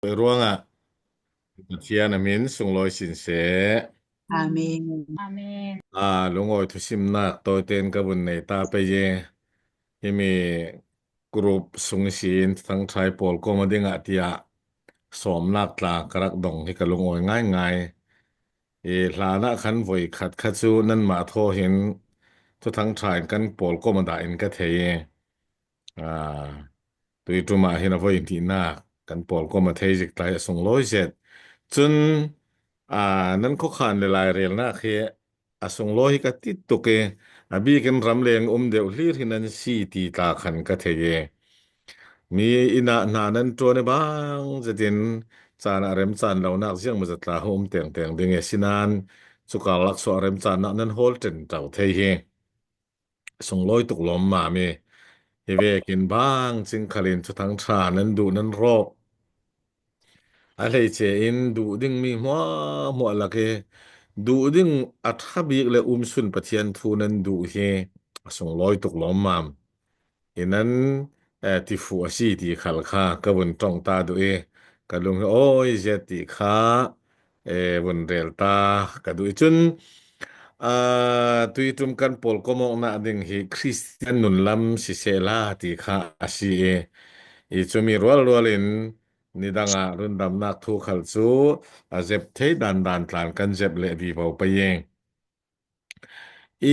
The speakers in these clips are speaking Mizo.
Ruangah Pathian a min sunglawi sin seh. Amen. Amen. A lungawi thusimnak tawitein ka vun nei ta pe ye. Himi group sung sin thangthai pawl kom dingah tiah sawmnak tla ka rak dong hi ka lungawi ngaingai. I hlan ah khan voi khat kha cu nanmah thaw hin thuthang ṭha in kan pawl kom dah in ka thei i tuiṭum ah hin a voi hnihnak kan pawl kom a thei zik tlai a sunglawi zet. Cun nan khuakhan le lairelnak hi a sunglawi hi ka ti tuk i a bik in ramleng um deuh hlir hi nan si ti tla khan ka thei i mi inn ah hna nan ṭuan i bang zetin caan a rem caan lonak ziang maw zatla hu um tengteng ding e sinan cuka laksawh a rem caan ah nan hawl ṭen ṭo thei hi sunglawi tuk lawm mami hi vekin bang cingkhal in thuthang ṭha nan duh nan rawp a hleice in duh dingmi hmuahhmuah lak i duh ding a ṭha bik le umsun Pathian thu nan duh hi a sunglawi tuk lawm mam i nan tifuh a si ti khal kha ka vun tongh ta duh i ka lung hi awi zet ti kha vun rel ta ka duh i cun tuitum kan pawl komok nak ding hi Christian nun lam si seh la ti kha a si i i cumi rual rual in nidang ah rundamnak thu khal cu a zep thei dan dan tlan kan zep le vivo payeng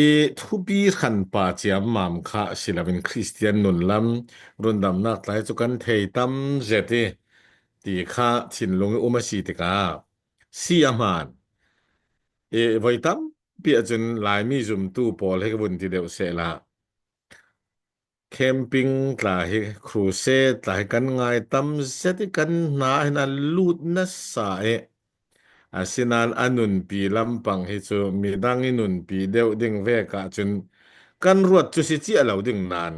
I thupi hranpa ciammam kha si loin Kristian nunlam rundamnak tlai cu kan thei tam zet i ti kha thinlung i um a si tikah si a hmaan. I voi tampi ahcun Laimi zumtu pawl hi ka vun ti deuh sehla. Camping tla hi crusade tla hi kan ngai tam zet i kan hna hin an lut nasa i asinain a nunpi lampang hi cu midang i nunpi deuh ding vek ahcun kan ruat cu si ciah lo ding nain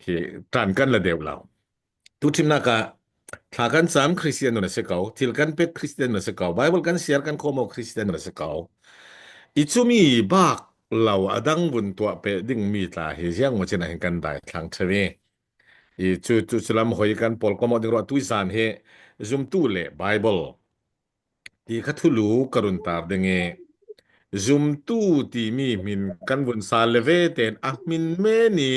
hi ṭan kan la deuh lo. Tu thimnak ah thla kan cam Christian nun a si ko, thil kan pek Christian nun a si ko, Bible kan share kan khawm Christian nun a si ko. I cumi bak lo a dang vun tuah pe ding mi tla hi ziang mo chin hin kan dai thlang thevi. I cu cu lam hoi kan pawl ko mo ding ro tu zan hi zumtu le Bible Ti kha thulu ka run tar ding i zumtu timi min kan vun sal le ve tein a hmin men i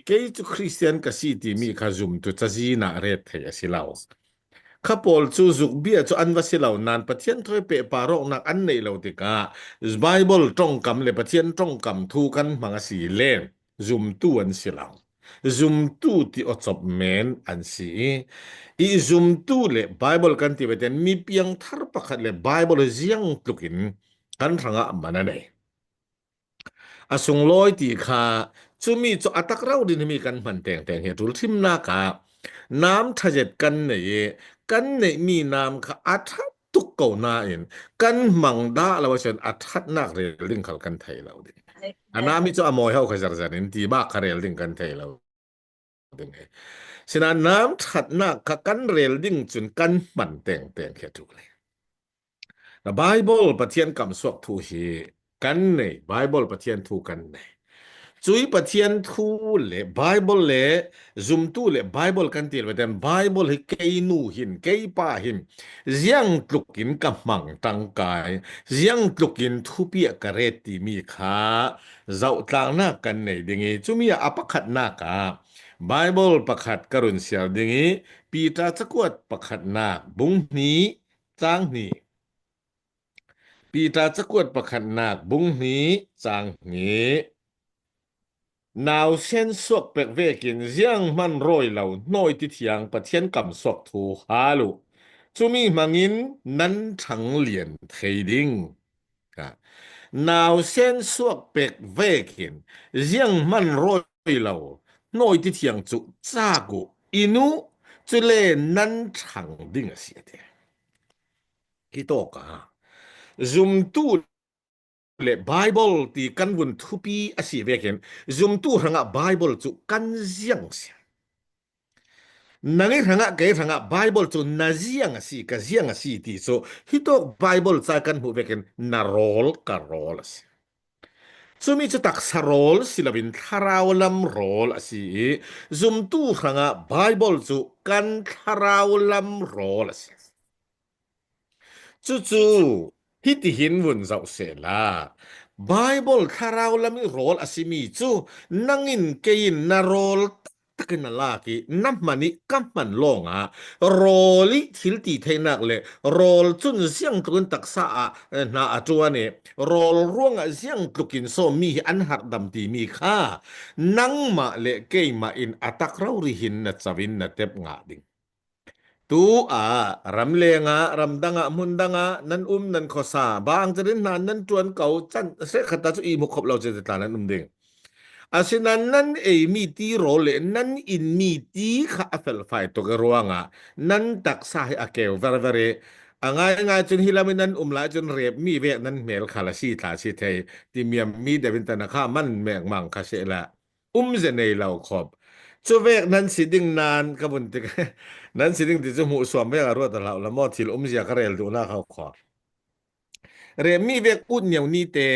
kei cu Christian ka si timi kha zumtu cazin ah ret thei a si lo. Kha pawl cu zuk bia cu an va si lo nain Pathian thoi pe paroknak an neih lo tikah Bible tongkam le Pathian tongkam thu kan hmang a si le zumtu an si lo. Zumtu ti awcop men an si i i zumtu le Bible kan ti ve mi piangthar pakhat le Bible ziang tluk in kan hrangah man a nei. A sunglawi ti kha cumi cu a tak rau din mi kan hman teng teng hi tul thimnak ah nam thazet kan nei i kan neih mi nam kha a that tuk ko nain kan hmang dah lo ahcun a thatnak rel ding khal kan thei lo ding. A nami cu a mawi ho kha zarzar in ti bak kha rel ding kan thei lo ding he. Sinain nam thatnak kha kan rel ding cun kan hman teng teng khi a tu le. Na Bible Pathian kam suak thu hi kan nei Bible Pathian thu kan nei. Cui Pathian thu le Bible le zumtu le Bible kan ti le ten Bible hi kei nu hin kei pa hin ziang tluk in ka hmang tangkai ziang tluk in thupia ka ret timi kha zohtlangnak kan nei ding i cumi ah a pakhatnak ah Bible pakhat ka run sial ding i Peter cakuat pakhatnak bung hnih caang hnih Peter cakuat pakhatnak bung hnih caang hnih Nausen suak pek vekin ziang hman rawi lo hnawi ti thiang Pathian kam suak thu hal u. Cumi hmangin nan ṭhang lian thei ding. Nausen suak pek vekin ziang hman rawi lo hnawi ti thiang cu caak u inu cule nan ṭhang ding a si a ti. Hi tawk ah zumtu le Bible ti kan vun thupi a si vekin zumtu hrangah Bible cu kan ziang si. Nang i hrangah kei hrangah Bible cu na ziang a si ka ziang a si ti cu hi tawk Bible ca kan hmuh vekin na rawl ka rawl a si. Cumi cu taksa rawl si loin thlarau lam rawl a si i zumtu hrangah Baibal cu kan thlarau lam rawl a si. Cucu hitihin vun zoh sehla, Baibal thlarau lam i rawl a simi cu nangin keiin na rawl taktak in a lak i na hman i ka hman lawngah rawl i thil ti theihnak le rawl cun ziang tluk in taksa ah hna a ṭuan i rawl ruangah ziang tluk in sawmmi hi an harhdam timi kha nangmah le keimah in a tak rori hin na co in na tep ngah ding. Tu ah ramleng ah ramdang ah hmundang ah nan um nan khuasa bang terin hna nan tuan ko can sekhat ta cu i mu khop lo che tla nan um ding. Asinain nan eimi ti rawl le nan inmi ti kha a felfai tuk i ruangah nan taksa hi a keu verver i a ngaingai cun hi lam in nan um lai cun rep mi vek nan hmel kha la si tla si thei ti miam mi devin tana kha man mek mang kha se la umze nei lo khop cu vek nan si ding nan ka vun tik nan si ding ti cu hmuh suam vek a ruat hlah la maw thil umzia ka rel duh na kha kho remi vek ut niau ni te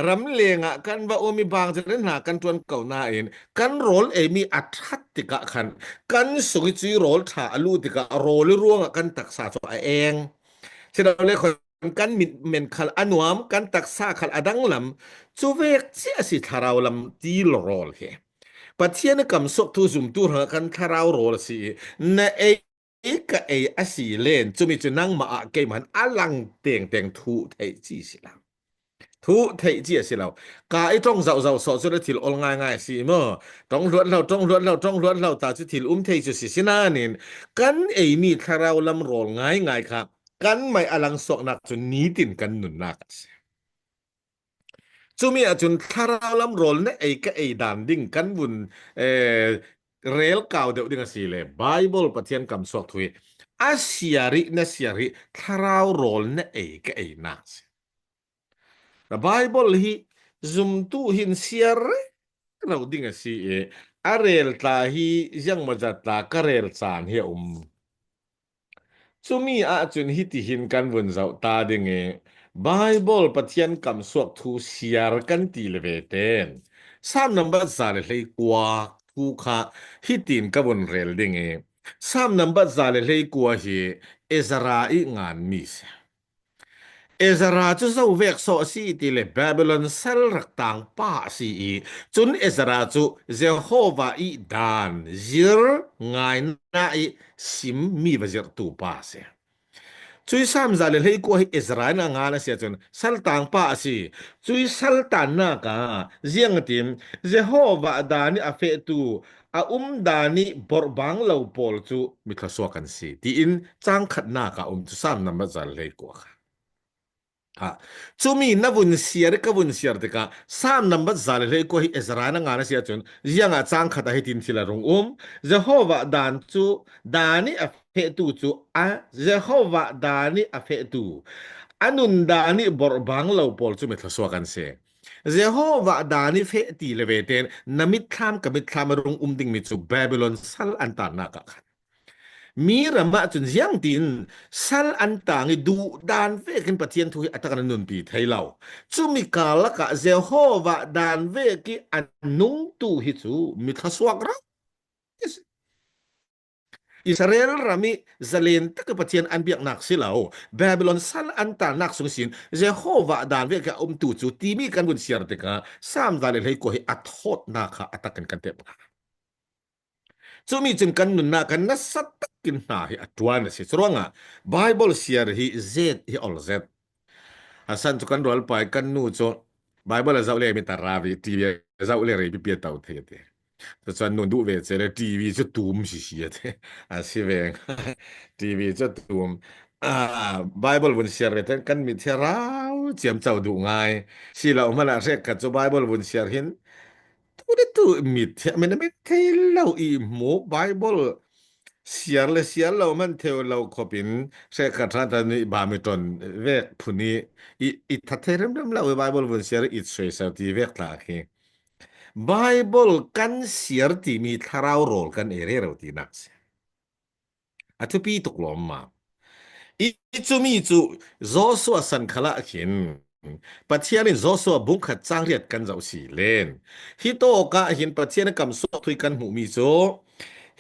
ram leng ah kan va um i bang chen hna kan tuan ko nain kan rawl ei mi a that tikah khan kan sung i cui rawl tha a lu tikah rawl i ruangah kan taksa cu a eng le kan mit men khal a nuam kan taksa khal a dang lam cu vek chiah si thlarau lam ti rawl hi Pathian kam sok tu zumtu hna kan thlarau rawl a si i na ei ka ei a si len cumi cu nangmah ah keiman a lang teng teng thu theih chi si la Thu theih chi a si lo. Ka i tong zau zau sawh cu na thil ol ngai ngai si mu. Tong hluat lo, tong hluat lo, tong hluat lo ta cu thil um thei cu si sinain kan eimi thlarau lam rawl ngai ngai kha kan mei alang suaknak cu nitin kan nunnak a si. Cumi ahcun thlarau lam rawl na ei ka ei dan ding kan vun eh, rel kau deuh ding a si le Bible Pathian kam suak thui a siari na siari thlarau rawl na ei ka ei nak si. Na Bible hi zumtu hin siar lo ding a si i a rel tla hi ziang maw zat tla ka rel caan hi a um. Cumi ahcun hitihin kan vun zoh ta ding i Bible Pathian kam suak thu siar kan ti le ve ten. Salm number 119 thu kha hitin ka vun rel ding i Salm number 119 hi Ezra i nganmi si. Ezra cu zovek sawh a si ti le Babylon sal rak tang pa a si i cun Ezra cu Jehovah i dan zir ngai na i sim mi va zirhtu pa a si. Cui Salm 119 hi Ezra in a ngan a si ahcun saltang pa a si. Cui saltannak ah ziang a tim Jehovah dan i a fehtu a um dan i borhbang lo pawl cu mithluasuak an si tiin caang khatnak ah um cu Salm number 119 kha. Ha. Cumi na vun siar i ka vun siar tikah Salm number 119 hi Ezra na ngan a si ahcun ziang ah caang khat ah hitin thil a rung um. Jehovah dan cu dan i a fehtu cu a Jehovah dan i a fehtu a nun dan i borhbang lo pawl cu mithluasuak an si. Jehovah dan i feh ti le ve ten na mitthlam ka mitthlam a rung um dingmi cu Babylon sal an tannak ah khan mi ram ah cun ziang tiin sal an tang i duh dan vekin Pathian thu hi a tak an nunpi thei lo cumi karlak ah Jehovah dan vek i a nungtu hi cu mi thluasuak rak Israel ram i zalen tak Pathian an biaknak si lo Babylon sal an tarnak sung sin Jehovah dan ve ka umtu cu timi kan vun siar tikah Salm za le hlei ko hi a thawtnak kha a takin kan tep hnga cumi cun kan nunnak kan nasa takin hna hi a tuan a si curuangah Bible siar hi zet hi ol zet Hasan cu kan rual pai kan nu cu Bible a zoh le mi taravi TV a zoh le re pi pi tau the te Cucun nu duh ve ce le TV cu tum si si a te. A si ve. TV cu tum. Ah, Bible vun share ve ten kan mit hi rau ciam cho duh ngai. Si lo hmanh ah hrek khat cu Bible vun share hin tu le tu mit hi men men thei lo i mu Bible siar le siar lo man theu lo khop in hrek khat ra ta ni ba mi ton vek phuni i i thathe rem rem lo i Bible vun share i soi sa ti vek tla khi Baibal kan siar timi thlarau rawl kan ei rero tinak si. A thupi tuk lawm ma. I cumi cu Joshua san khala khin. Pathian in Joshua bungkhat cangriat kan zoh si len. Hi tawk ah hin Pathian kam suak thui kan hmuhmi cu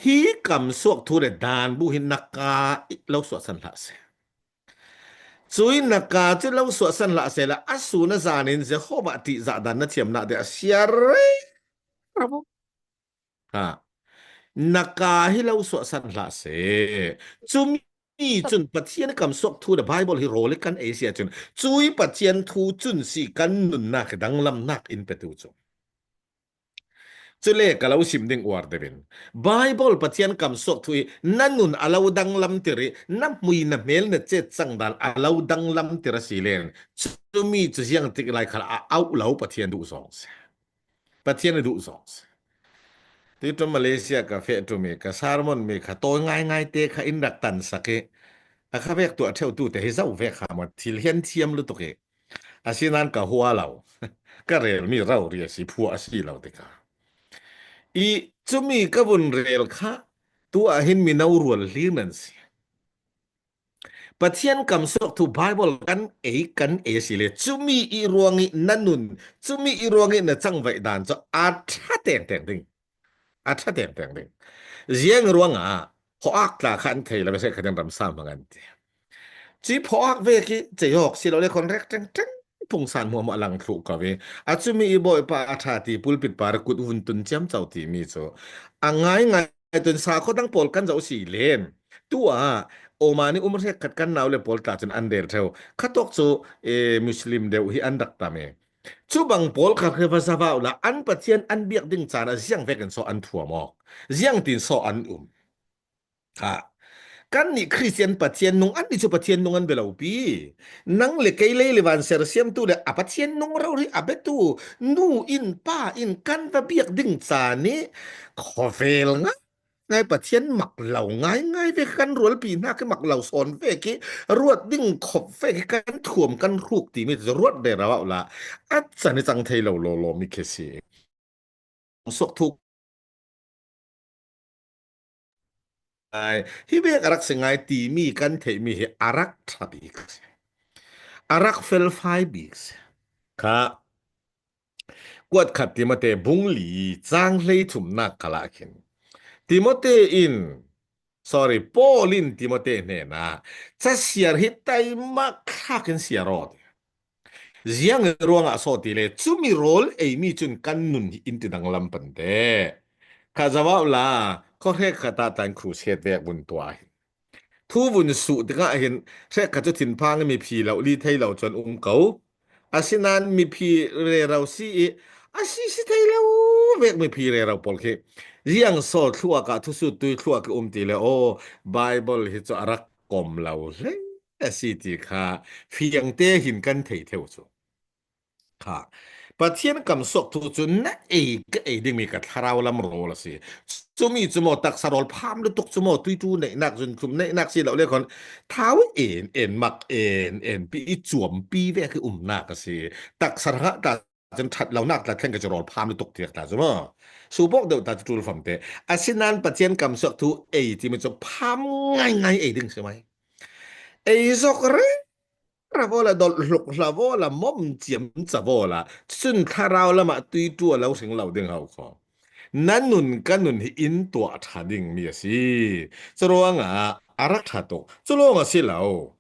hi kam suak thu le dan bu hin naka lo suah san hlah seh. Cui naka cu lo suah san hlah seh la asu na zan in Jehovah ṭih zah dan na thiamnak de a siar Ha. Naka hi lo suah san hlah seh. Cumi cun Pathian kam suak thu le Bible hi rawl i kan ei si ahcun cui Pathian thu cun si kan nunnak danglamnak in petu cu. Cule ka lo sim ding uar deuh in Bible Pathian kam suak thu i na nun a lo danglam tir i na mui na hmel na chet cang dan a lo danglam tir a si len cumi cu ziang tik lai khal a auh lo Pathian duh zong si. Pathian a duh zong si. Tuitum Malaysia ka feh tumi ka sermon mi kha tawi ngaingai te kha in rak tan sak i a kha vek tuah theu tu te hi zau ve kha ma thil hian thiam lutuk i asinan ka hua lo ka rel mi rau ri a si phua a si lo tikah i cumi ka vun rel kha tu ah hin mino rual hlir nan si Pathian kam suak thu Bible kan ei kan ei si le cumi i ruang i na nun cumi i ruang i na cangvaih dan cu a tha teng teng ding a tha teng teng ding ziang ruang ah phoak tla kha an thei lo se kha ram sa mang an ti chi phoak ve ki cheyok si lo le kon rek teng teng pungsan mu ma lang thlu ka ve a chumi i bawi pa a tha ti pulpit par kut vun tun chiam chau ti mi chu a ngai ngai tun sakhaw dang pawl kan zoh si len tu ah Oman i um hrek khat kan nau le pawl tla cun an rel theo khatok cu e, Muslim deuh hi an rak tam e cu bang pawl kha khe va zavau la an pathian an biak ding caan ah ziang vek in so an thuam awk ziang tin so an um ha kan nih Christian Pathian nung an ni cu Pathian nung an belo pi nang le kei lei le van sersiamtu le a Pathian nung ro ri a betu nu in pa in kan va biak ding caan i khawvel nga ngai Pathian mak lo ngai ngai ve kan rual pi hna khi mak lo sawn ve khi ruat ding khop ve khi kan thuam kan hruk ti mi ruat de raw la a chan i cang thei lo lo lo mi khi si sok thuk Ai, hi bek a rak si ngai timi kan theihmi hi a rak ṭha bik a si. A rak felfai bik si. Kha kuat khat Timote bungli caang hlei thumnak kal ah khin Timote in sorry Paul in Timote hnenah casiar hi taimak thlak in siar aw ti. Ziang ruangah sawh ti le cumi rawl eimi cun kan nun hi in ti danglam pan te. Kha zawau la khuahre khat ah tan crusade vek vun tuah hin. Thu vun suh tikah hin hrek khat cu thinphang i miphi lo li thei lo cun um ko. Asinain miphi rero si i asi si thei lo vek miphi rero pawl khi ziang saw thluak ah thusut tui thluak i um ti le aw Bible hi cu a rak kom lo hle a si ti kha fiangte hin kan thei theo cu kha Pathian kam sok tu cu na ei ka ei dingmi ka thlarau lam rawl a si cumi cu maw taksa rawl pham lutuk cu maw tuitu neihnak zun thlum neihnak si lo le kon thau en en mak en en pi i chuam pi ve khi umnak a si taksa ranga ta cun that lo nak tla thleng ka chu rawl pham lutuk tiak ta cu maw su bok deuh ta chu tul fam te asinan Pathian kam sok thu ei ti mi cu pham ngai ngai ei ding si mai Ei zok reng vola dolh hluk hla vola mom ciam ca vola cun thlarau lamah tui tua lo hring lo ding hau kho. Na nun ka nun hi in tuah ṭha ding mi a si. Curuangah a rak ṭha tuk. Culawng a si lo.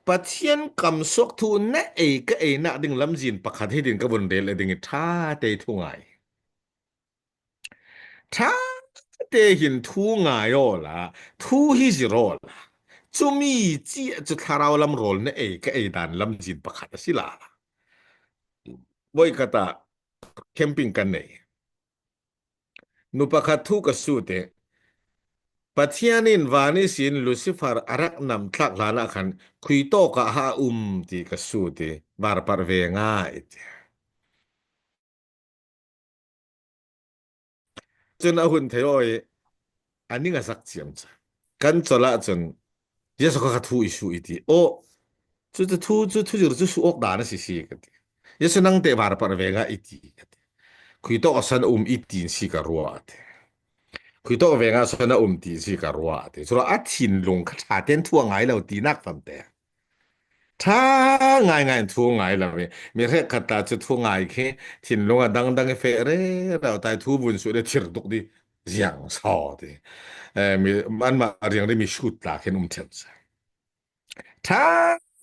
Pathian kam suak thu na ei ka ei nak ding lamzin pakhat hi din ka vun rel ding i ṭha te thu ngai. Ṭha tein thu ngai aw la, thu hi zir aw la. Cumi ci cu thlarau lam rawl na ei ka ei dan lamzin pakhat a si la. Voikhat ah camping kan nei. Nu pakhat thu ka su te. Pathian in van i sin Lucifer a rak nam thlak hlan ah khan khui tawk ah ha um ti ka su ti varparh ve ngai ti. Cun a hun thei oi a ning a zak ciam ca. Kan chol ahcun Jesuh kha ka thu i su i ti. O cu cu thu cu thu jur cu su awk dan a si si ka ti. Jesuh nang te var par ve nga i ti ka ti. Khui to san um i tin si ka rua ti. Khui to ve nga san a um ti si ka rua ti. Curo a thinlung kha tha ten thua ngai lo ti nak fam te. Ṭha ngaingai in thu ngai lo i mi hrek khat ta cu thu ngai khi thinlung a dangdang i feh rero tai thu vun su le thir tuk di ziang saw ti. Mi anmah riang ri mi shoot tla khin um ṭheu sa. Ṭha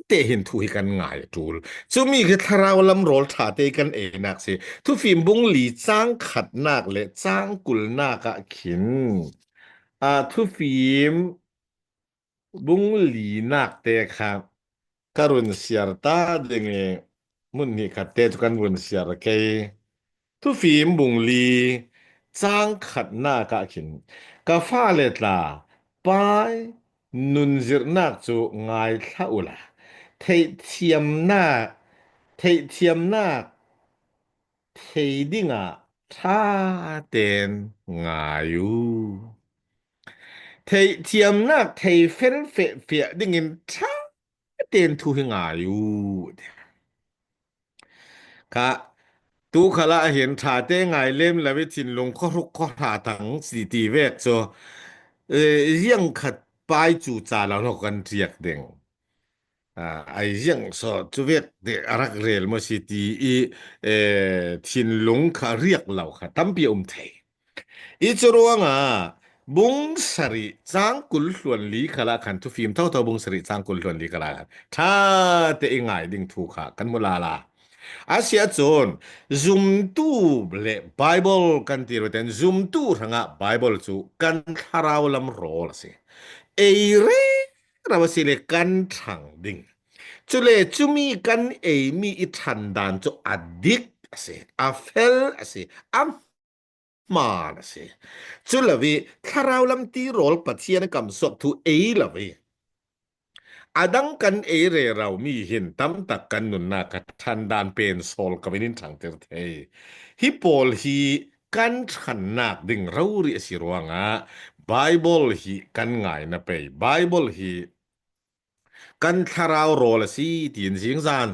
te hin thu hi kan ngai a ṭul. Cumi khi thlarau lam rawl ṭha te kan einak si. Thufim bung li cang khatnak le cang kulnak ah khin a thufim bung linak te kha ka run siar ta ding i hmun hnih khat te cu kan vun siar kei. Thufim bungli caang khatnak ah khin ka fale tla pai nunzirhnak cu ngai hlah u la theihthiamnak theihthiamnak thei dingah ṭha tein ngai u. Theihthiamnak thei fel fehfiah dingin ṭha tein thu hi ngai u. Kha tuukhal ah hin ṭhate ngai lem lo i thinlung khuahruk khuahra tang si ti vek cu riang khat pai cu ca lo lo kan riak ding. Ai riang so cu vek te a rak rel maw si ti i thinlung kha riak lo kha tampi a um thei. Hi cu ruangah bung sarih cang 20 hluan li khal ah khan thufim thotho bung sarih cang 20 hluan li khal ah khan ṭha te i ngai ding thu kha kan mu la la. Asiahcun zumtu le Bible kan ti ten zumtu hrangah Bible cu kan thlarau lam rawl a si. Ei re rau a si le kan ṭhang ding. Cule cumi kan eimi i ṭhan dan cu a dik a si, a fel a si, a hmaan a si. Cu lo i thlarau lam tirawl Pathian kam suak thu ei lo i a dang kan ei re rau mi hin tamtak kan nunnak ka ṭhan dan pen sawl ka in ṭhangter thei. Hi pawl hi kan ṭhannak ding rori a si ruangah Bible hi kan ngai na pei. Bible hi Kan thlarau rawl a si tiin zingzan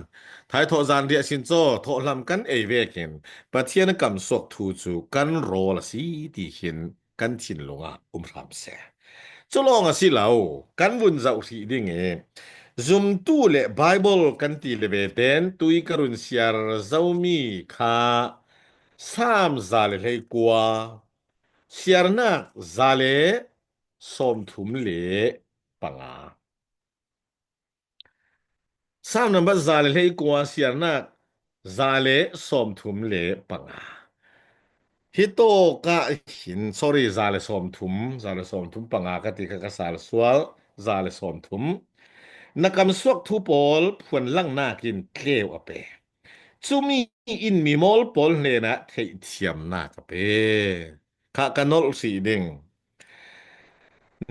thaithawh zan riah sin caw thawhhlam kan ei ve khin Pathian kam suak thu cu kan rawl a si ti khin kan thinlung ah um hram seh. Cu lawng a si lo, kan vun zoh hrih ding i zumtu le Bible kan ti le ve ten tui ka run siar zomi kha Salm 119 siarnak 135. Salm number 119 siarnak 135. Hi tawk ah hin sorry 130 135 ka ti kha ka sal sual 130 na kam suak thu pawl phuan langnak in tleu a pe. Cumi in mi mawl pawl hnen ah theihthiamnak a pe. Kha ka nolh hrih ding.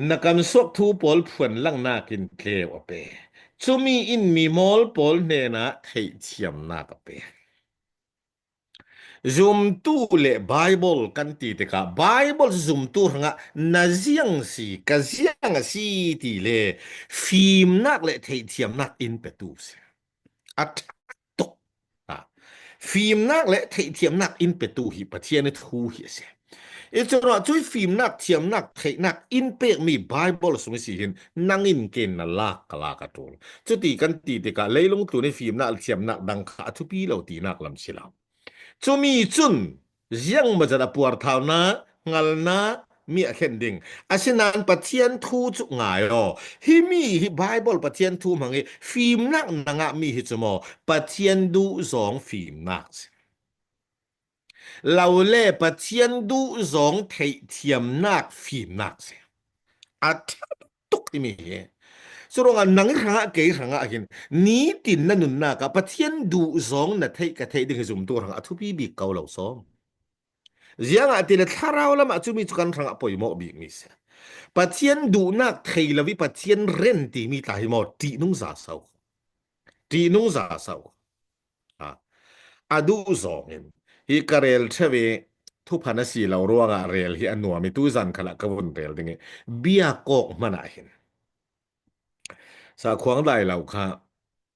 Na kan suakthu pawl phuan langhnak in tleu a pe. Cumi in mi mawl pawl hnenah theihthiamnak a pe. Zumtu le Bible kan ti tikah Bible zumtu hrangah na ziang si ka ziang a si ti le fimnak le theihthiamnak in petu si. A tuk. Fimnak le theihthiamnak in petu hi Pathian i thu hi a si. I curuah cui fimnak, thiamnak, theihnak in pekmi Bible sung si hin nang in ken na lak ka lak a ṭul. Cuti kan ti tikah leilung tlun i fimnak le thiamnak dang kha a thupi lo tinak lam si lo. Cumi cun Ziang maw a puarthaunak, hngalnak mi a thlen ding. Asinain Pathian thu cu ngai aw. Hi mi hi Bible Pathian thu hmang i fimnak na ngah mi hi cu maw Pathian duh zawng fimnak si. Lo le Pathian duh zawng theihthiamnak fimnak si. A ṭha tuk timi hi. Curuangah nang hrangah kei hrangah hin nitin na nunnak ah Pathian duh zong na theih ka theih ding hi zumtu hrangah a thupi bik ko lo som. Ziangah ti le thlarau lam ah cumi cu kan hrangah poimawh bik mi si. Pathian duhnak thei lo i Pathian ren timi tla hi maw ṭihnung za sau. Ṭihnung za sau. A duh zawng in hi ka rel ṭheo i thuphan a si lo ruangah rel hi a nuam i tuzan khan ah ka vun rel ding i bia kawk hmanh ah hin sakhuang dai lo kha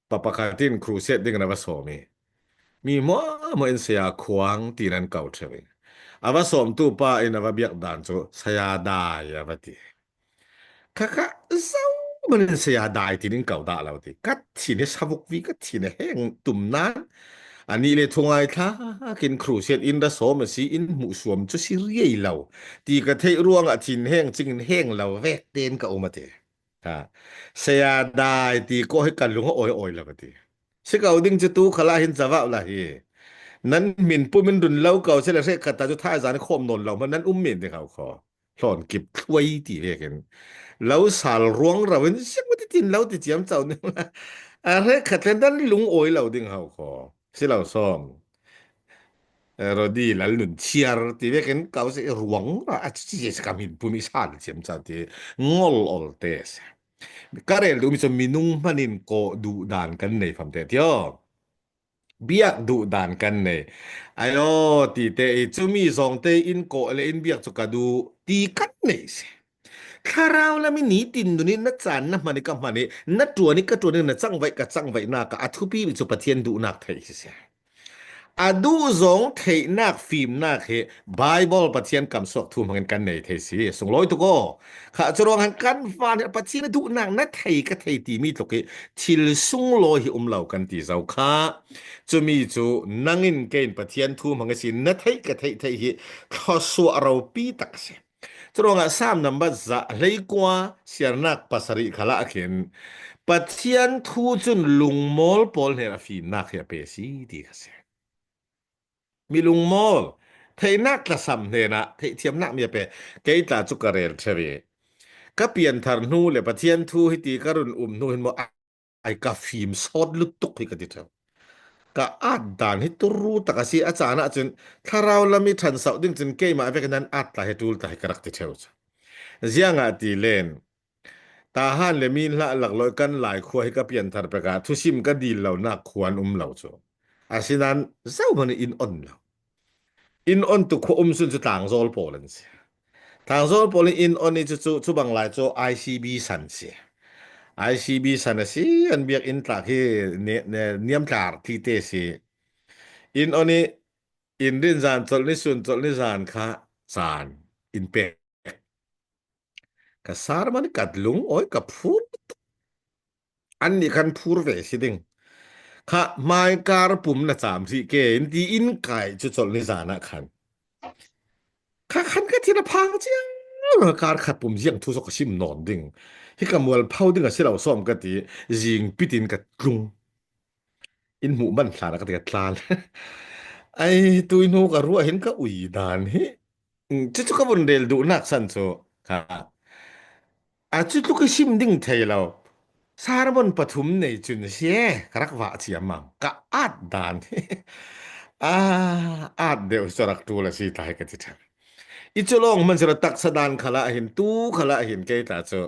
pa pakhat in crusade ding in a va sawm i mi hmuahhmuah in saya khuang ti nan ko ṭheo i a va sawmtu pa in a va biak dan cu saya dai a va ti. Khakha zo manin saya dai tin in kau dah lo ti kat thin hi savuk vi ka thin heng tum nan ani le thungai thla kin crusade in ra som si in mu suam chu si riai lo ti ka thei ruang a thin heng ching in heng lo vek ten ka umate ha saya dai ti ko hi kan lung oi oi lo ti si kau ding chu tu khala hin chawa la hi nan min pu min run lo kau se le hre khat ta chu thai zan khom non lo man nan um min te khau kho hlon kip thluai ti ve ken lo sal ruang ro in siang ti tin lo ti chiam chau ni la a re khat len dan lung oi lo ding hau kho si lo som rodi lal nun chiar ti ve ken kau se ruang ra a chi chi ka min pumi sal chiam chau ti ngol ol te se ka rel du mi chu minung manin ko du dan kan nei pham te tio biak duh dan kan nei. Ayo ti te i chumi zong te in ko le in biak chu ka du ti kan nei se. Thlarau lami ni tin nunin na chan na hmani ka hmani na tuani ka tuani na chang vai ka chang vai na ka athupi mi chu Pathian duh nak thei si se. A duh zong theihnak fimnak hi Bible Pathian kam suak thu hmangin kan nei thei si sunglawi tuk aw kha cu ruang han kan fa nih Pathian a duhnak na thei ka thei timi tluk hi thil sunglawi hi um lo kan ti zau kha cumi cu nangin kein Pathian thu hmang si na theih ka theih theih hi thluasuah ropi tak a si Curuangah Salm number za hleikua siarnak pasarih khala ah khin Pathian thu cun lungmawl pawl hnen a fimnak hi a pe si ti kha si. Mi lungmawl theihnak tlasam hnenah theihthiamnak mi a pe. Kei tla cu ka rel ṭheo i ka pianthar hnu le Pathian thu hi ti ka run um hnu hin maw ai ka fim sawt lutuk hi ka ti ṭheo. Ka at dan hi turu tak a si a caan ahcun thlarau lam i ṭhan sauh ding cun keimah vek nan at la hi ṭul ta hi ka rak ti ṭheo cu. Ziangah ti len tahan le min hlah laklawh kan lai khua hi ka pianthar pek ah thusim ka dil lo nak khua an um lo cu. Asinain zohmanh in on lo. Inn on tu khua um sun cu tlangzawl pawl an si. Tlangzawl pawl in inn on i cu cu bang lai cu ICB san si. ICB san a si an biak inn tlak hi niam tlar ti te si. Inn on i inn rin zan colh ni sun colh ni zan kha caan in pek. Ka sar man kat lung oi ka phur an nih khan phur ve si ding kha hmaikar pum na caam rih ke in ti in kai cu colh ni zan ah khan kha khan ka thin a phang chiang kar khat pum ziang thu so ka sim non ding hi ka mual phau ding a si lo som ka ti zing pitin ka tlung in hmuh man thla ka ti ka tlan ai tui hnu ka ruah hin ka ui dan hi Cucu ka vun rel duhnak san cu kha a cu tluk i sim ding thei lo sarmon pathum nei cun si ka rak vah ciammam ka at dan a at deuh cu rak ṭul a si tlai ka ti ṭhan i cu lawng man sila taksa dan khala hin tu khala hin kei tla cu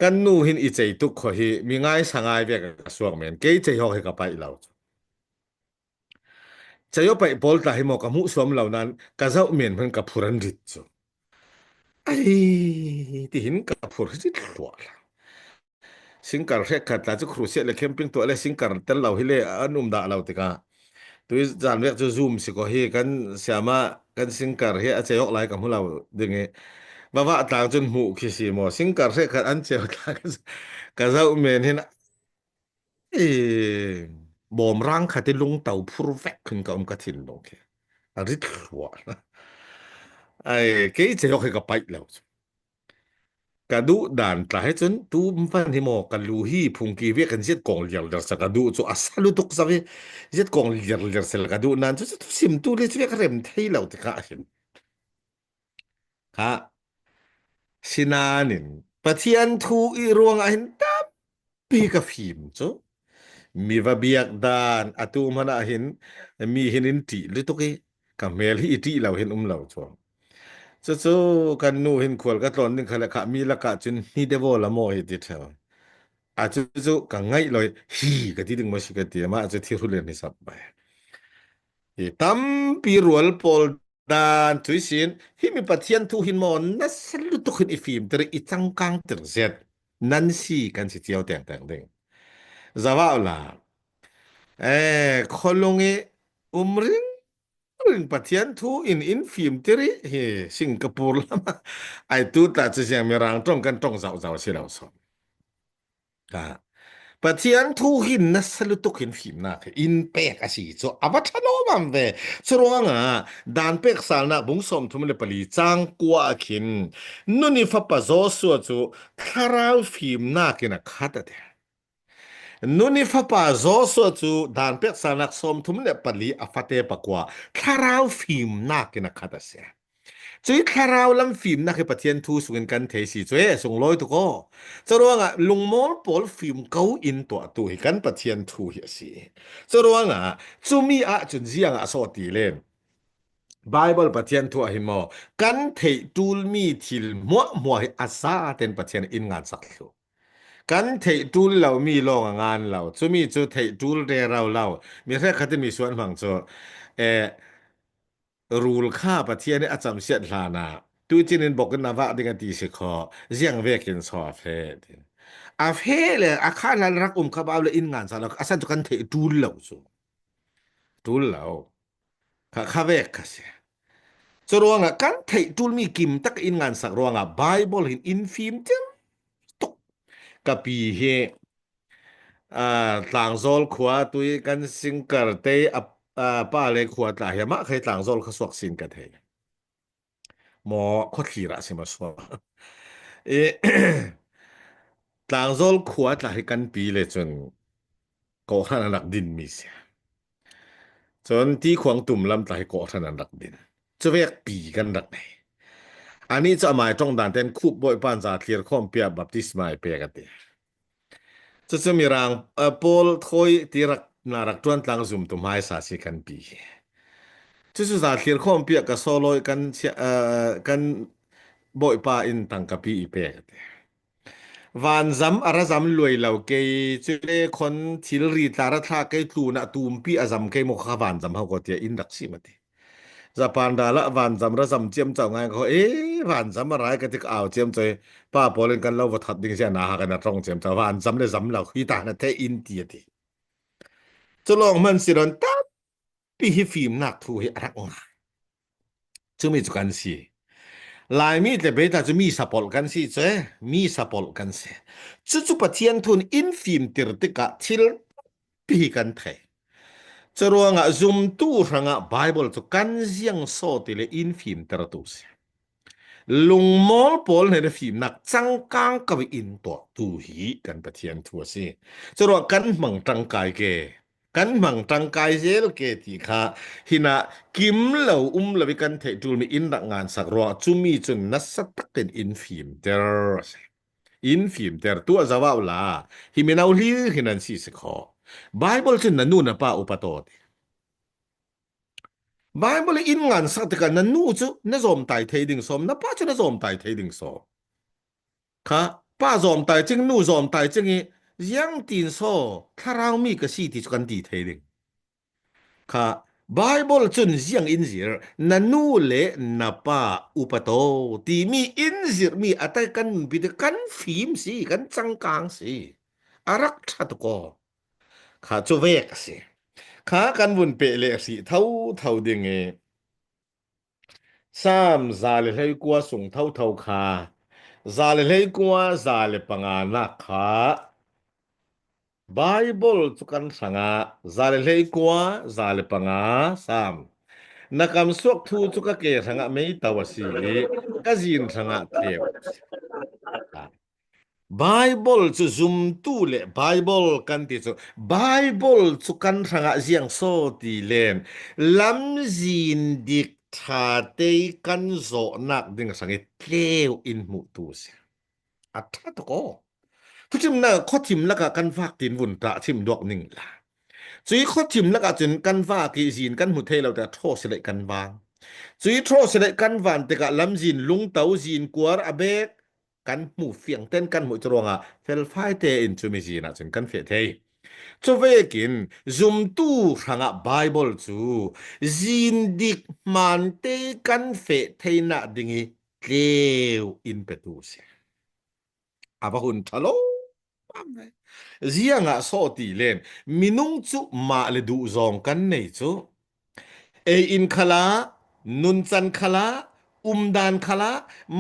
kan nu hin i cei tuk kho hi mi ngai sangai ve ka suak men kei cei hok hi ka paih lo Caio paih pawl tla hi maw ka hmuh suam lo nain ka zoh men hmanh ka phur an rit cu. Ai tihin ka phur hi thluah la. Singkar hrek khat la cu crusade le camping tuah le singkar tel lo hi le an um dah lo tikah tui zan vek cu zoom si ko hi kan siama kan singkar hi a cheok lai ka hmu lo ding i va va tlang cun hmuh khi si maw singkar hrek khat an cheu tla ka zoh men hin I bawmrang kha ti lungto phur vek khin ka um ka thinlung khi a rit hluah. Ai kei che hi ka paih lo. Ka duh dan tla he cun tu van hi maw kan lu hi phungki ve kan ziat kong liar liar sa ka duh cu a salu tuk sa vi ziat kong liar liar sel ka duh nan cu cu sim tu le cu ka rem thei lo ti kha hin. Kha sinanin Pathian thu i ruang ah hin tampi ka fim cu mi va biak dan atu hmanh ah hin mi hin in ṭih lutuk i ka hmel hi i ṭih lo hin um lo chuang cucu kan nu hin khual ka tlawn ding kha le kha mi lakah cun hi devo la maw hi ti ṭheo a cu cu ka ngaih lo hi ka ti ding maw si ka ti mah cu thirhu len hi sap bai hi tampi rual pawl dan tui sin hi mi pathian thu hin maw nasa lutuk hin i fim ter i cangkang ter zet nan si kan si cio teng teng ding zawah la eh kholung i umring ring pathian thu in in fim tiri hi Singapore lama ai tu ta chi siang mirang tong kan tong zau zau si lo so. Ka Pathian thu hi nasa lutuk in fimnak hi in pek a si cu a va ṭha lawmam ve. Curuangah dan pek salnak bung 34 cang kua ah khin nun i fapa Joshua cu thlarau fimnak in a khat a ti. Nun i fapa Joshua cu dan pek salnak 34 a fate pakua thlarau fimnak in a khat a si. Cui thlarau lam fimnak hi Pathian thu sungin kan thei si cu e sunglawi tuk aw. Curuangah lungmawl pawl fim ko in tuahtu hi kan Pathian thu hi a si. Curuangah cumi ahcun ziang ah sawh ti len. Bible Pathian thu ah hin maw kan theih ṭulmi thil hmuahhmuah hi a za ten Pathian in ngan sak thlu. Kan theih ṭul lomi lawng a ngan lo. Cumi cu theih ṭul rero lo. Mi hrek khat in mi suan hmang cu eh Rul kha Pathian nih a camsiat hlan ah tuchin in bok in a vah ding a ti si khaw ziang vek in so a fe ti. A fe le a kha hlan rak um kha bau le inn ngan sa lo asan cu kan theih ṭul lo cu. Ṭul lo. Kha kha vek kha si. Cu ruangah kan theih ṭulmi kim tak in ngan sak ruangah Bible hin in fim tir tuk. Kapi hi Tlangzawl khua tui kan singkar te a pa le khua tla hi mah khai tlangzawl kha suak sin ka thei. Maw khuathlir ah si ma suak. I tlangzawl khua tla hi kan pi le cun kawhhran an rak din mi si. Cun ti khuang tum lam tla hi kawhhran an rak din. Cuvek pi kan rak nei. Ani cu amai tong dan ten khup bawi pan za thlir khom pia baptisma i pek ati. Cucu Mirang pawl thawi ti rak na rak ṭuan tlang zumtu hmaisa si kan pi hi. Cucu za thlir khawm piah ka solo kan kan bawipa in tangka pi i pek ti. Vanzam a ra zam luai lo kei cule khon thilri tla ra thla kei tlu na tumpi a zam kei mo kha vanzam hau ko tia in rak si ma ti. Japan ral ah vanzam ra zam ciam chau ngai ko e vanzam a rai ka tik au ciam choi pa pawl in kan lo va that ding sia na ha kan rong ciam chau vanzam le zam lo hi ta na the in ti ati. Culong man siron tampi hi fimnak thu hi a rak ngai. Cumi cu kan si. Laimi tle beta cu mi sapolh kan si ce mi sapolh kan si. Cucu Pathian thun in fimtir tikah thil pi kan thei. Curuangah zumtu hrangah Bible cu kan ziang saw ti le in fimtertu si. Lungmawl pawl he na fimnak cangkang ko in tuahtu hi kan Pathian thu a si. Curuang kan hmang tangkai ke kan hmang tangkai zel ke ti kha hina kim lo um lo i kan theih ṭulmi inn rak ngan sak ruang cumi cun nasa takin in fimter a si. In fimter tuah zawau la hi mino hlir hin an si si kho Bible cun na nu na pa upa to ti Bible in ngan sak tikah na nu cu na zawm tai thei ding som na pa cu na zawm tai thei ding som kha pa zawm tai ching nu zawm tai ching i ziang tin so thlarau mi ka si ti cu kan ti thei ding Kha Baibal cun ziang in zir na nu le na pa upato timi in zirmi a tai kan nunpi te kan fim si kan cangkang si a rak ṭha tuk aw kha cu vek a si kha kan vun pe le si tho tho ding i Sam 119 sung tho tho kha 119 105 nak kha Baibal cu kan hrangah 119 105 Sam na kam suak thu cu ka ke hrangah meito a si i ka zin hrangah tleu a si. Baibal cu zumtu le Baibal kan ti cu Baibal cu kan hrangah ziang saw ti len lamzin dik ṭha te kan zawhnak ding hrang i tleu in hmuhtu a si. A ṭha tuk aw. Thuchimnak khuathim lakah kan vak tin vun ṭah chim duak ning la. Cui khuathim lakah cun kan vak i zin kan hmu thei lo tikah ṭhaw si kan vang. Cui ṭhaw si kan van tikah lamzin lungto zin kuar a bek kan hmu fiang ten kan hmuh cu ruangah felfai tein cumi zin ah cun kan feh thei. Cuvekin zumtu hrangah Bible cu zin dik hmaan te kan feh theinak ding i tleu in petu si. A va hun ṭha lo. Ziang ah sawh ti len minung cu mah le duh zawng kan nei cu. Ei in khala, nuncan khala, umdan khala,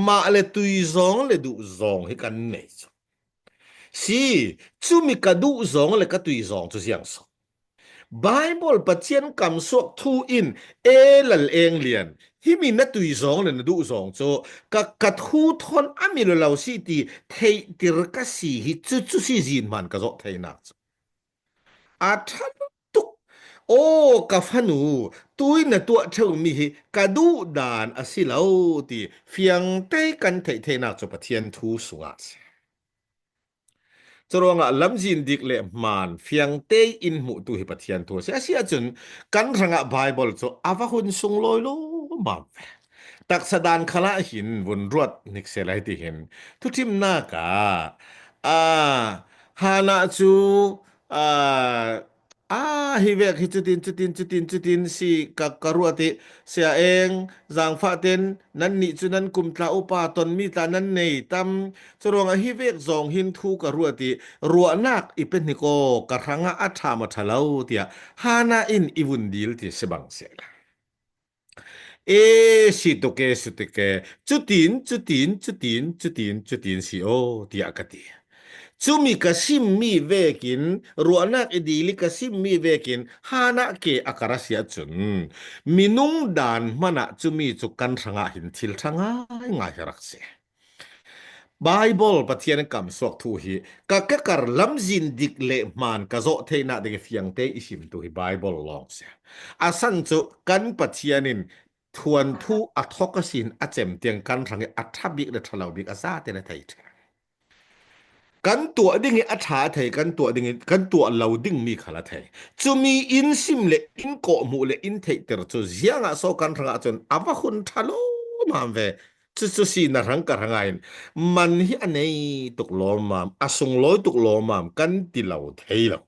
mah le tui zawng le duh zawng hi kan nei cu. Si, cumi ka duh zong le ka tui zong cu ziang so. Bible Pathian kam suak thu in e lal eng lian himi na tui zong le na duh zong cu ka ka thu thon ami lo lo si ti thei tir ka si hi cu cu si zin man ka zawh thei nak cu a tha tuk aw ka fanu tui na tuah theu mi hi ka duh dan a si lo ti fiang te kan theih theihnak cu Pathian thu sungah si. Curuangah lamzin dik le hmaan fiang tein hmuhtu hi Pathian thu a si. A si ahcun kan hrangah Bible cu a va hun sunglawi lawmmam ve. Taksa dan khal ah hin vun ruat hnik seh lai ti hin thuthimnak ah ah Hannah cu ah ah hi vek hi cutin cutin cutin cutin si ka ka ruat i sia eng zaangfah ten nan nih cu nan kum tla upa tonmi tla nan nei tam curuangah hi vek zong hin thu ka ruat i ruahnak i pe hnik aw ka hrangah a ṭha ma ṭha lo tiah hana in i vun dil ti si bang se la E si tuk e si tuk e cutin cutin cutin cutin cutin si aw tiah ka ti. Cumi ka simmi vekin ruahnak i dil i ka simmi vekin hana ke a kar a si ahcun minung dan hmanh ah cumi cu kan hrangah hin thil ṭha ngaingai hi rak si. Bible Pathian kam suak thu hi ka ka kar lamzin dik le hmaan ka zawh theihnak ding fiang te i sim tu hi Bible lawng si. A san cu kan Pathian in thuan thu a thok a sin a cem tiang kan hrang i a ṭha bik le ṭha lo bik a za te na thei ṭheng. Kan tuah ding i a ṭha a thei, kan tuah ding i kan tuah lo dingmi khal a thei. Cumi inn sim le inn kawhhmuh le inn theihter cu ziang ah so kan hrang ahcun a va hun ṭha lawmmam ve. Cucu si na hrang ka hrang in man hi a nei tuk lawmmam, a sunglawi tuk lawmmam kan ti lo thei lo.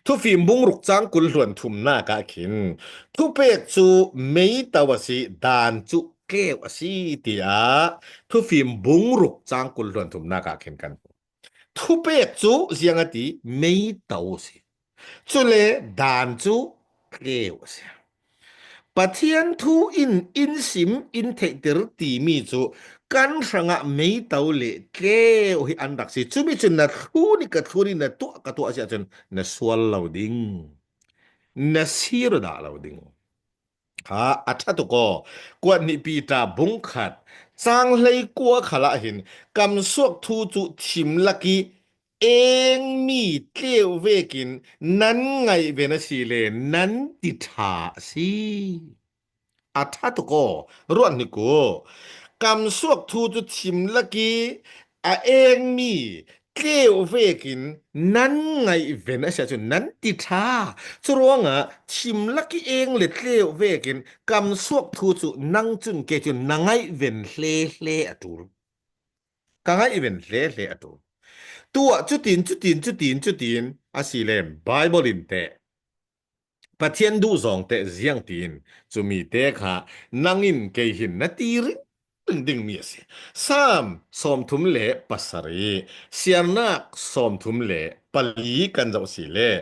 Thufim bungruk cang 20 hluan thumnak ah khin thupek cu meito a si, dan cu tleu a si tiah thufim bungruk cang 20 hluan thumnak ah khin kan hmuh. Thupek cu ziang a ti meito a si. Cule dan cu tleu a si. Pathian thu in in sim in theihter timi cu kan hrangah meito le tleu hi an rak si. Cumi cun na thlun i ka thlun i na tuah ka tuah si ahcun na sual lo ding. Na sir dah lo ding. Ha a ṭha tuk aw. Kuat nih pi ta bung khat cang hlei kua khal ah hin kam suak thu cu thim laki engmi tleu vekin nan ngaih ve na si le nan ti ṭha a si. A ṭha tuk aw, ruat hnik u. Kam suak thu cu thim laki a engmi tleu vekin nan ngaihven a si ahcun nan ti ṭha. Curuangah thim laki eng le tleu vekin kam suak thu cu nang cun ke cun na ngaihven hle hle a ṭul. Ka ngaihven hle hle a ṭul. Tuah cutin cutin cutin cutin a si lem Bible in teh Pathian duh zawng teh ziang tiin cumi te kha nang in kei hin na ti ring dingmi a si. Salm 37 siarnak 34 kan zoh si le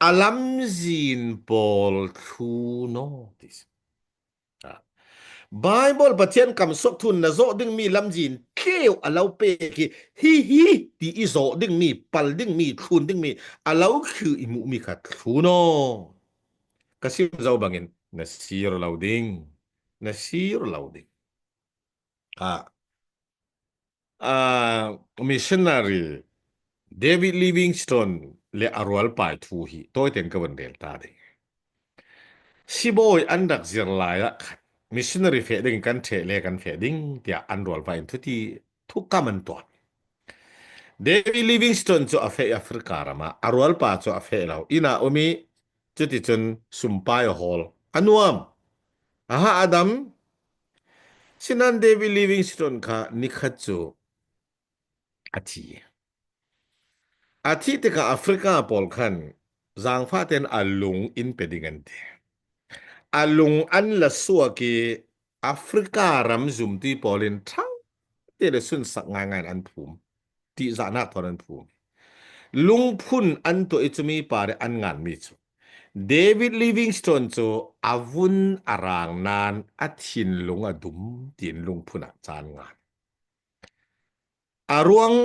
a lamzin pawl thlu naw ti si. Bible Pathian kam sok thun na zawh dingmi lamzin tleu a lo pe khi hi hi ti i zawh dingmi pal dingmi thlun dingmi a lo thlu i hmuhmi kha thlun aw ka sim zo bangin na sir lo ding na sir lo ding ah uh, missionary David Livingstone le a rual pai thu hi tawiten ka van rel ta ding. Sibawi an rak zir lai ah khan missionary feh ding kan ṭheh le kan feh ding tiah an rual pa in thuti thukam an tuah. David Livingstone cu a feh Africa ram ah a rual pa cu a feh lo. Inn ah um i cuticun sumpai a hawl. A nuam. Aha Adam Sinain David Livingstone kha nikhat cu a thi. A thih tikah Africa pawl khan zaangfah tein a lung in pe ding an ti. A lung an la suak i Africa ram zumti pawl in ṭha te le sunsak ngaingai in an phum. Ṭihzahnak thawng an phum. Lungphun an tuah i cumi pa nih an nganmi cu David Livingstone cu a vun a raang nain a thinlung a dum tiin lungphun ah caan ngan. A ruang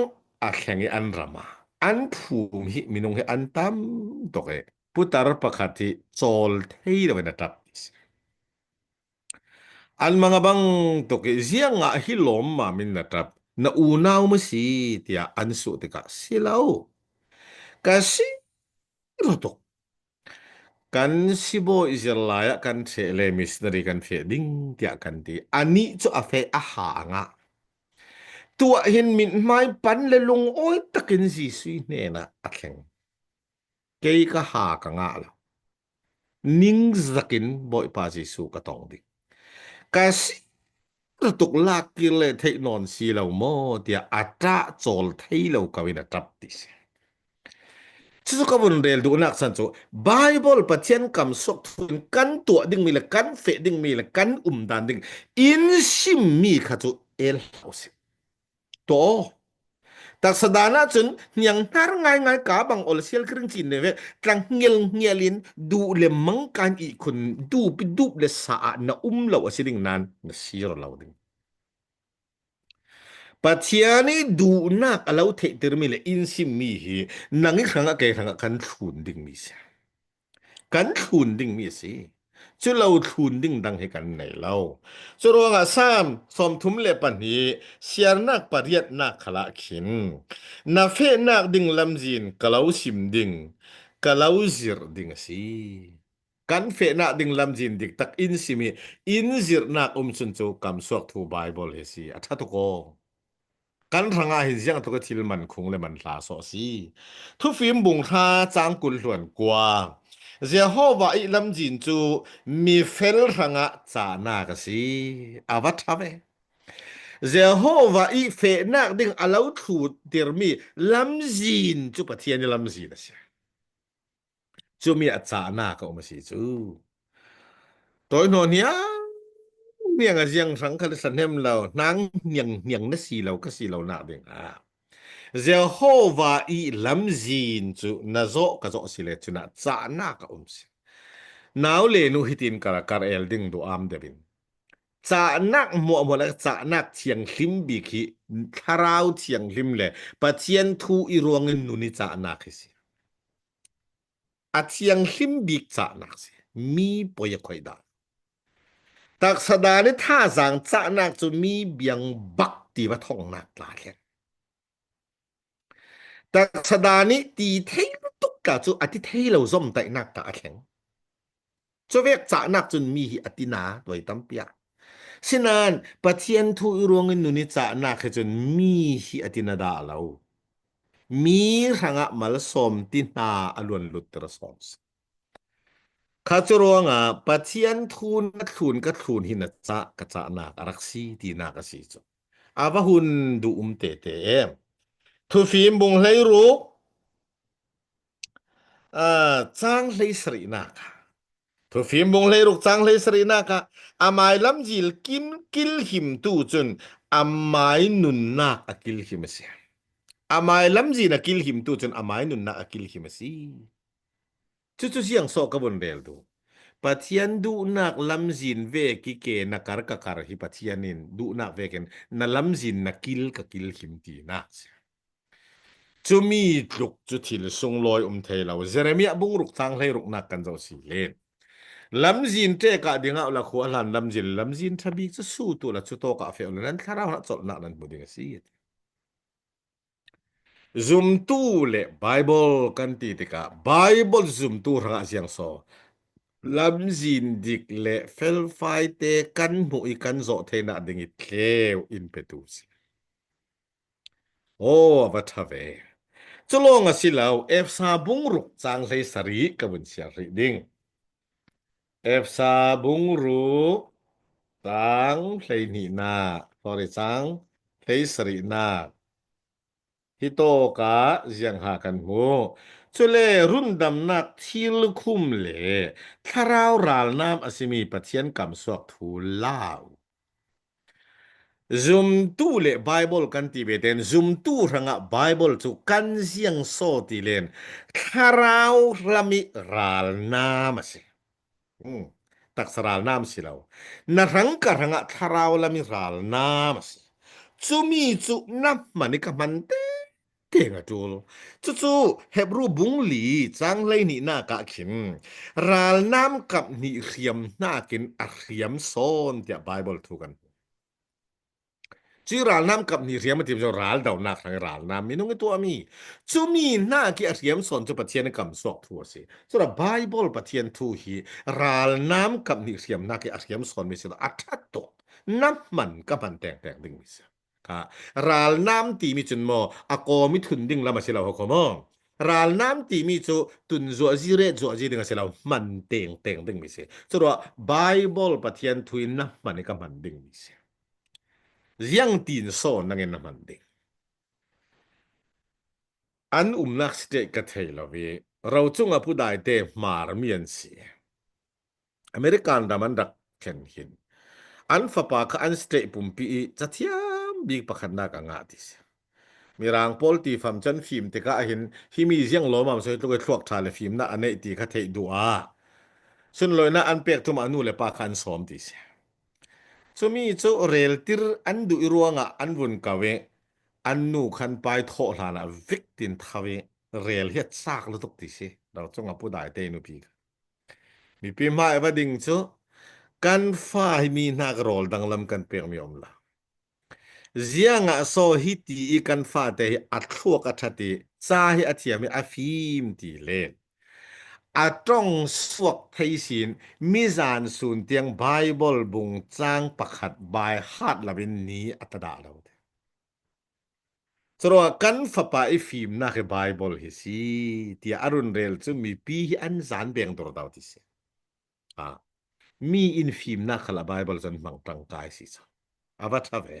A thleng i an ram ah an phum hi minung hi an tam tuk i putar pakhat hi cawl thei loin a ṭap ti si. An mang a bang tuk i ziang ah hi lawmmam in na ṭap, na unau maw si tiah an suh tikah si lo. Ka si tuk. Kan sibawi zirlai ah kan ṭheh le missionary kan feh ding tiah kan ti. Anih cu a feh a ha a ngah. Tuah hin mithmai pan le lungawi takin Jesuh hnenah a thleng. Kei ka ha ka ngah lo. Ningzak in Bawipa Jesuh ka tong ding. Ka si tuk lak kir le theih nawn si lo maw tiah a ṭah cawl thei lo ko in a ṭap ti si. Cucu ka vun rel duhnak chan cu Bible Pathian kam sok thun kan tuah dingmi le kan feh dingmi le kan um dan ding in simmi kha cu el hlah usih. To taksa dan ahcun hniang hnar ngaingai ka bang ol sial kring cin ne ve tlang ngel ngel in du le mang kan i khun du pi dup le sa ah na um lo asi ding nan na sir lo ding. Pathian i duhnak a lo theihtermi le inn simmi hi nang i hrangah kei hrangah kan thlun dingmi si. Kan thlun dingmi a si. Cu lo thlun ding dang hi kan nei lo. Cu ruangah Salm 32 siarnak pariatnak khala khin na fehnak ding lamzin ka lo sim ding, ka lo zirh ding a si. Kan fehnak ding lamzin dik tak in simi in zirhnak um chun cu kamsuak thu Bible hi si. A ṭha tuk aw. Kan hrangah hin ziang tluk thil man khung le man hla sawh si. Thufim bung hra cang kul hluan kua. Jehovah i lamzin cu mi fel hrangah cahnak a si. A va ṭha ve. Jehovah i fehnak ding a lo thlu tirmi lamzin cu Pathian i lamzin a si. Cumi a cahnak a um a si cu. Toi hno hniang hniang a ziang hrang kha sa hnem lo hnang hniang hniang na si lo ka si lo nak ding ah Jehovah i lamzin cu na zawh ka zawh si le cunah cahnak a um si. Nau le nu hitin kar kar el ding du am deuh in cahnak muahmuah le cahnak thianghlim bik hi thlarau thianghlim le Pathian thu i ruangin nun i cahnak hi si. A thianghlim bik cahnak si. Mi poi a khoi dah. Taksa dan i thazaang cahnak cu mi biang bak ti va thongnak tla thlen. Taksa dan i ti thei tuk ka cu a ti thei lo zomtaihnak ta a thleng. Cuvek cahnak cun mi hi a tina tuai tampi ah. Sinain Pathian thu i ruangin nun i cahnak he cun mi hi a tina dah lo. Mi hrangah malsawm ti hna a luan lut ter sawm si. Kha cu ruangah Pathian thu na thlun ka thlun hi na cah ka cahnak a rak si tinak a si cu. A va hun duh um te te em. Thufim bung hlei ruk Caang hlei sarihnak ah Thufim bung hleiruk caang hlei sarihnak ah amai lamzil kim kilhimtu cun amai nunnak a kilhim a si. Amai lamzin a kilhimtu cun amai nunnak a kilhim a si. Cucu siang sawh ka vun rel duh. Pathian duhnak lamzin ve ki ke na kar ka kar hi Pathian in duhnak vekin na lamzin na kil ka kilhim tinak si. Cumi tluk cu thil sunglawi um thei lo. Jeremiah bungruk tang hleiruknak kan zoh si len. Lamzin ṭek ah dingah la khua hlan lamzin lamzin ṭha bik cu su tu la cu tawk ah fe nan thlarau na colhnak nan hmu ding a si. Zumtu le Bible kan ti tikah Bible zumtu hrangah siang so lamzin dik le felfai te kan hmuh i kan zawh theihnak ding i tleu in petu si. Aw, a va ṭha ve. Cu lawng a si lo, Efsa bungruk caang hlei sarih ka vun siar rih ding. Efsa bungruk caang 12nak, sorry, caang hlei sarihnak. Hi tawk ah ziangha kan hmu. Cule rundamnak thil khum le thlarau ralnam a simi Pathian kamsuak thu lau. Zumtu le Bible kan ti ve ten zumtu hrangah Bible cu kan ziang saw ti len thlarau ram i ralnam a si. Hmm. Taksa ralnam si lo. Na rang ka hrangah thlarau lam i ralnam a si. Cumi cu na hman i ka hman te. Teng a ṭul. Cucu Hebru bung li caang 12nak ah khin ralnam kap hnih hriam hnakin a hriam sawn tiah Baibal thu kan hmuh. Cu ralnam kap hnih hriam a ti cu ral donak hrang ralnam minung i tuahmi cumi hna khi a hriam sawn cu Pathian i kam suak thu a si. Cura Baibal Pathian thu hi ralnam kap hnih hriam hna khi a hriam sawnmi si a ṭhat tuk. Na hman ka hman tengteng dingmi si. Kha ralnam timi cun maw a kawm i thun ding lam a si lo ho kho maw? Ralnam timi cu tun zuah zi re zuah zi ding a si lo hman teng teng ding mi si. Curuah Bible Pathian thu in na hman i ka hman ding mi si. Ziang tin so nangin na hman ding. An umnak state ka thei lo i rocung a pu dai te hmar mi an si. American ram an rak thlen hin an fapa kha an state pumpi i cathiam bik pakhatnak a ngah ti si. Mirang pawl ti fam chan fim tikah hin hi mi ziang lawmam soi tluk i thluak ṭha le fimnak a neih ti kha theih duh ah sunlawinak an pek tum ah nu le pa kha an sawm ti si. Cumi cu reltir an duh i ruangah an vun kau i an nu khan pai thawh hlan ah vik tin thau i rel hi a cak lutuk ti si. Ro cung a pu dai te nupi kha. Mipi hmai va ding cu kan fa hi mi hna ka rawl danglam kan pekmi um la. Ziang ah so hi ti i kan fate hi a thluak a ṭhat i ca hi a thiam i a fim ti le a tong suak thei sin mizan sun tiang Bible bung cang pakhat bai hat loin ni a ta dah lo. Curuangah kan fapa i fimnak hi Baibal hi si tiah a run rel cu mipi hi an zan beng dordau ti si. Ah, mi in fimnak khal a Baibal cun hmang tangkai si cang. A va tha ve.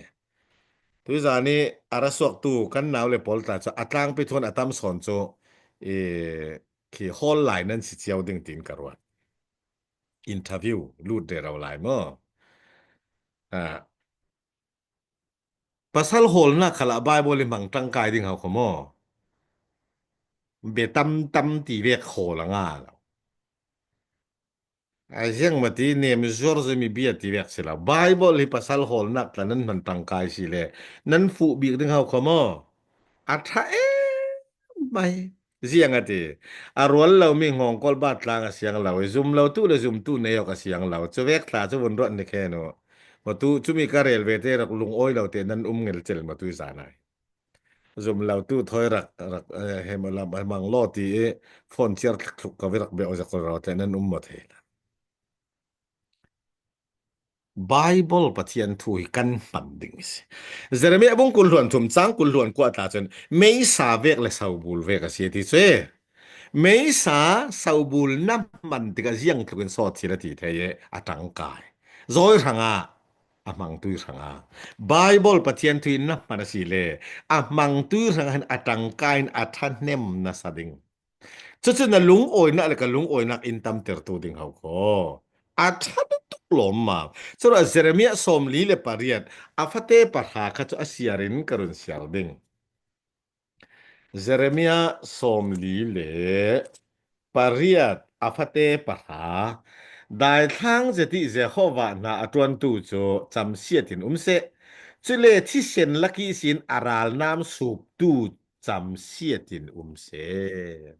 Tuzan i a ra suaktu kan nau le pawl tla cu a tlangpi thun a tam sawn cu i khi hall lai nan si cio ding tin ka ruat. Interview lut re ro lai maw? Ah, Pasal hawlnak khal ah Baibal i hmang ṭangkai ding hau kho maw? Bia tam ti vek hawl a nga lo. Ai ziang ma ti nem zuar zemi bia ti vek si lo. Baibal hi pasal hawlnak tla nan hman ṭangkai si le nan fuh bik ding hau kho maw? A ṭha em mai. Ziang a ti. A rual lomi hngawngkawl bat tlang a siang lo i zum lo tu le zumtu nei awk a siang lo. Cu vek thla cu vun ruat ni khe nu. Ma tu cumi ka rel ve te rak lung oi lo te nan um ngel cel ma tu zan ai. Zum lo tu thoi rak rak he ma lam mang lo ti i phone chiar thluk ka vi rak be o zakol ro te nan um mo the la. Bible Pathian thu hi kan hman ding a si. Jeremiah bung kul hluan thum cang kul hluan kua tla cun meisa vek le sobul vek a si ti cu. Meisa sobul na hman tikah ziang tluk in sawt thil a ti thei i a tangkai. Zawi hrangah a hmang tu hrangah Bible Pathian thu in na hman a si le a hmang tu hrangah hin a tangkai in a thahnem nasa ding. Cucu na lungawinak le ka lungawinak in tamtertu ding hau khaw. A ṭha tuk lawmmam. Curuah Jeremiah 48 a fate pahra kha cu a siar in ka run siar ding. Jeremiah 48 a fate pahra daithlang zeti Jehovah hna a ṭuantu cu camsiat in um seh. Cule thisen laki sin a ralnam suptu camsiat in um seh.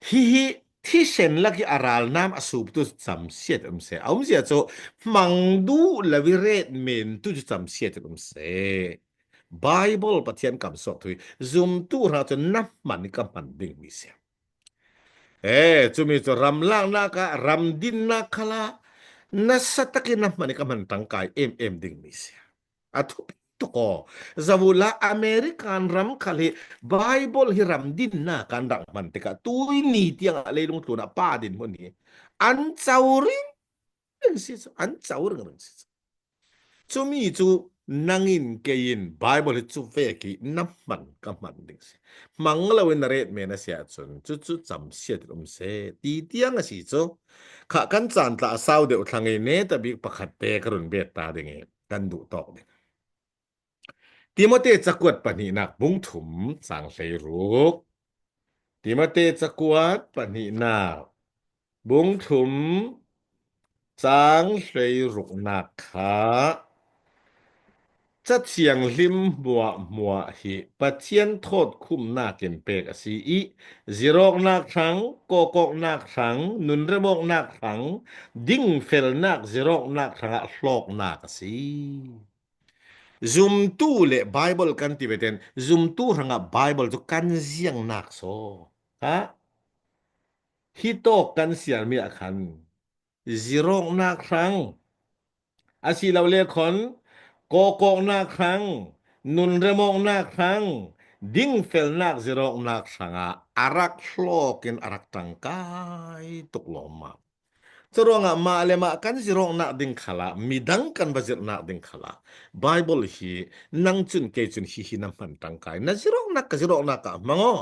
Hihi thisen lak i a ralnam a suptu camsiat um seh. A umzia cu hmang duh lo i ret men tu cu camsiat in um seh. Bible Pathian kam sok thui zumtu hna cu na hman i ka hman ding mi si. Eh, cumi cu ram laknak ah ram dinnak khala nasa takin na hman i ka hman tangkai em em ding mi si. A thupi tuk aw. Zavula American ram khal hi Bible hi ram dinnak kan rak hman tikah tui ni tiang ah leilung tlun ah pa din hmun hi an co ring ring si cu an co ring ring si cu. Cumi cu nangin keiin Bible hi cu vek i na hman ka hman ding si. Hmang lo in na ret men a si ahcun cu cu cam siat in um se ti tiang a si cu. Kha kan caan tla a sau deuh thlang i ne ta bik pakhat te ka run bet ta ding i kan duh tawk ding. Timote cakuat pahnihnak bung thum cang 16. Timote cakuat pahnihnak bung thum cang hlei ruknak kha. Cathianghlim hmuahhmuah hi Pathian thawt khumnak in pek a si i zirawknak hrang, kawkawknak hrang, nunremawknak hrang, dingfelnak zirawknak hrangah hlawknak a si. Zumtu le Bible kan ti ve ten zumtu hrangah Bible cu kan ziangnak so. Ha? Hi tawk kan siarmi ah khan zirawknak hrang, asilole khon kawkawknak hrang, nunremawknak hrang, dingfelnak zirawknak hrangah a rak hlawk in a rak ṭangkai tuk lawmmam. Curuangah mah le mah kan zirawknak ding khal ah midang kan va zirhnak ding khal ah Bible hi nang cun kei cun hihi na hman ṭangkai na zirawknak ka zirawknak ah hmang aw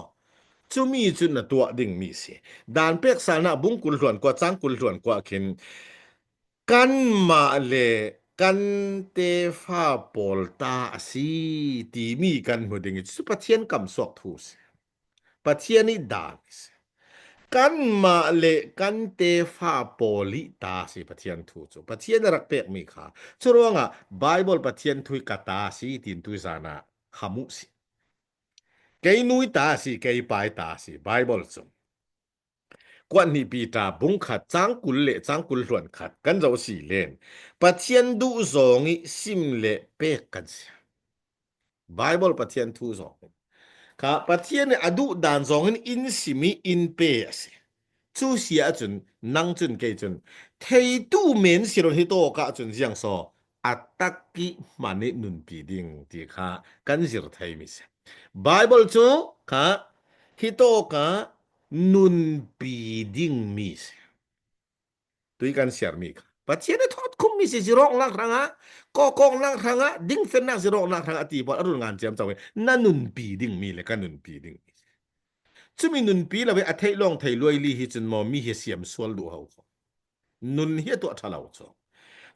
Cumi cu na tuah dingmi si. Dan pek salnak bung 20 hluan kua cang 20 hluan kua khin kanmah le kan tefa pawl ta a si timi kan hmu ding i cu Pathian kam suak thu si. Pathian i dan si. Kanmah le kan tefa pawl i ta si Pathian thu cu. Pathian a rak pekmi kha. Cu ruangah Bible Pathian thu i ka ta si tin tu zan ah hamu si. Kei nui ta a si, kei pai ta a si. Bible cu kuanhnih Peter bungkhat cang 20 le cang 20 hluan khat kan zoh si len. Pathian duh zawng i sim le pek kan si. Bible Pathian thu zawng in. Kha Pathian nih a duh dan zawng in in sim i in pe a si. Cu si ahcun nang cun kei cun theitu men si lo hi to ka cun ziang so a takki hman i nunpi ding ti kha kan zir theimi si. Bible cu kha hi to ka nunpi dingmi si. Tui kan siarmi kha. Pathian a thawt khummi si zirong nak hrangah kokong nak hrangah dingfennak zirong nak hrangah ti pawl arun ngan ciam chau na nunpi dingmi le ka nunpi dingmi si. Cumi nunpi lo i a theih lawng thei luai li hi cun maw mi hi siam sual duh ho ko. Nun hi a tuah ṭha lo cu.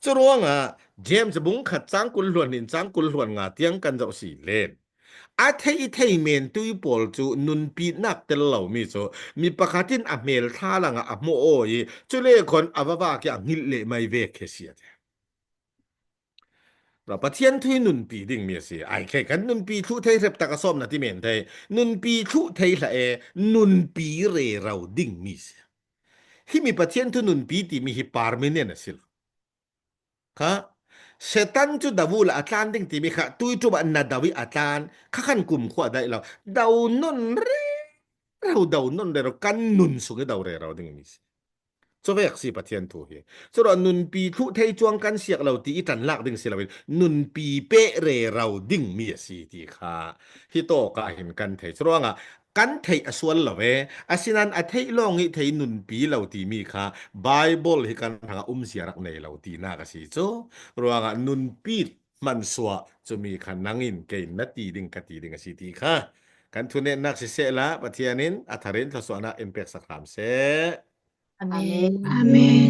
Cu ruangah James bung khat cang 20 hluan in cang 20 hluan nga tiang kan zoh si len. A thei thei men tui pawl cu nunpi nak tel lomi cu mi pakhat in a hmel thla langah a hmuh aw i cule khon a va va ki a hngilh le mai ve khe si a ti. Pathian thui nunpi dingmi a si. Ai khe kan nunpi thlu thei hrep tak a sawm na ti men thei. Nunpi thlu thei hla e nunpi re ro dingmi si. Hi mi Pathian thu nunpi timi hi permanent a si lo. Kha Satan cu davu la atlan ding timi kha tui tu ba na dawi atlan kha khan kum khua dai lo do non re ro do non re ro kan nun sung i do re ro ding mi si. Chawvek si Pathian thu hi. Curo nunpi thlu thei chuang kan siak lo ti i ṭan lak ding si loin nunpi pe re ro ding mi a si ti kha hi to ka hin kan thei. Curuangah kan theih a sual lo e. Asinan a theih lawng i thei nunpi lo timi kha Bible hi kan hang um zia rak nei lo ti nak a si cu. Ruangah nunpi hman suah cumi kha nangin kei na ti ding ka ti ding a si ti kha kan thunenak siseh la Pathian in a tharin thluachuahnak in pek sak hram seh. Amen. Amen.